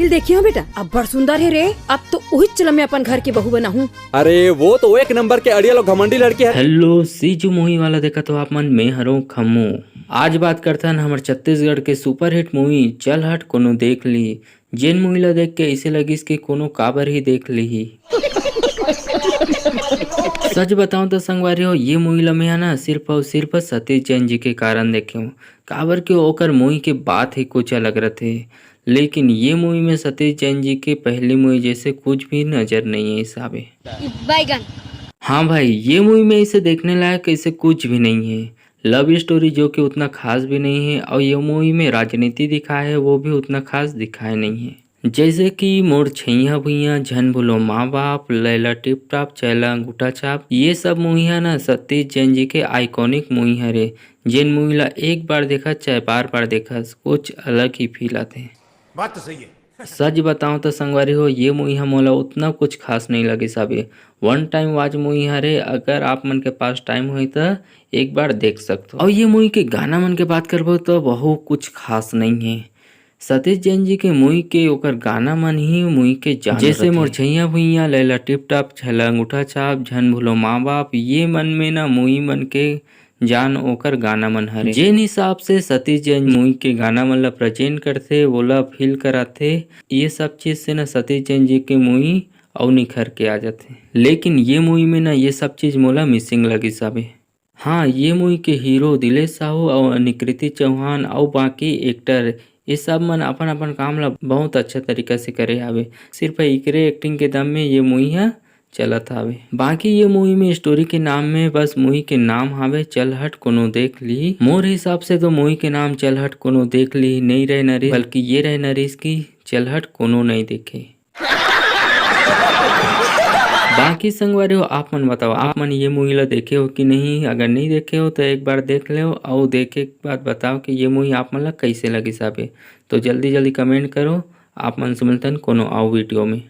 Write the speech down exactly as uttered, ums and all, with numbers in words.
देखियो बेटा, अब्बड़ सुंदर हे रे। अब तो उही चल मैं अपन घर के बहू बनाहूँ। अरे वो तो एक नंबर के अड़ियल अउ घमंडी लड़की हे। हेलो, सीजू मुही वाला देखत हो आप मन, मैं हरों खम्मू। आज बात करथन हमर छत्तीसगढ़ के सुपरहिट मूवी चल हट कोनो देख ली, जेन मूवी ला देख के ऐसे लगिस कि कोनो काबर ही देख ली। सच बताऊं तो संगवारी हो, ये मूवी ला मैं ह ना सिर्फ और सिर्फ सतीश जैन जी के कारण देखे हूँ, काबर के ओकर मूवी के बात ही कुछ अलग रहते। लेकिन ये मूवी में सतीश जैन जी के पहली मूवी जैसे कुछ भी नजर नहीं है हिसाबे। बैगन। हाँ भाई, ये मूवी में इसे देखने लायक ऐसे कुछ भी नहीं है। लव स्टोरी जो कि उतना खास भी नहीं है, और ये मूवी में राजनीति दिखाए है, वो भी उतना खास दिखाए नहीं है। जैसे कि मोर छैया भुइया, झन भूलो माँ बाप, लैला टिप टाप, चैला अंगूठा छाप, ये सब मूवी है ना सतीश जैन जी के आइकॉनिक मूवी हरे, जेन मूवी ला एक बार देखा चाहे बार बार देखा, कुछ अलग ही फील आते। बात तो सही है। सच बताऊं तो संगवारी हो, ये मूवी ह मोला उतना कुछ खास नहीं लगिस हवे। वन टाइम वॉच मूवी हरे, अगर आप मन के पास टाइम होही त एक बार देख सकथो। और ये मूवी के गाना मन के बात करबो तो बहुत कुछ खास नहीं है। सतीश जैन जी के मूवी के ओकर गाना मन ही मूवी के जान जैसे रहथे। मोर छैया भुइया, लैला टिप टाप, छैला अंगूठा छाप, झन भूलो माँ बाप, ये मन में ना मूवी मन के जान ओकर गाना मन हरे। जेन हिसाब से सतीश जैन मूवी के गाना मन ला प्रेजेंट करथे, वोला फील कराथे, ये सब चीज से ना सतीश जैन जी के मूवी अउ निखर के आ जाथे। लेकिन ये मूवी में ना ये सब चीज मोला मिसिंग लगिस हवे। हाँ, ये मूवी के हीरो दिलेश साहू अउ निकृति चौहान अउ बाकी एक्टर, ये सब मन अपन अपन काम ला बहुत अच्छा तरीका से करे हवे। सिर्फ इकरे एक्टिंग के दम में ये मूवी ह चलत हवे। बाकी ये मूवी में स्टोरी के नाम में बस मूवी के नाम हवे चल हट कोनो देख ली। मोर हिसाब से तो मूवी के नाम चल हट कोनो देख ली नहीं रहना रिहिस, बल्कि ये रहना रिहिस कि चल हट कोनो नहीं देखे। बाकी संगवारी हो, आप मन बताओ, आप मन ये मूवी ला देखे हो कि नहीं? अगर नहीं देखे हो तो एक बार देख लेव, अउ देखे के बाद बताओ कि ये मूवी आप मन ला कैसे लगिस हवे। तो जल्दी जल्दी कमेंट करो। आप मन से मिलतन कोनो अउ वीडियो में।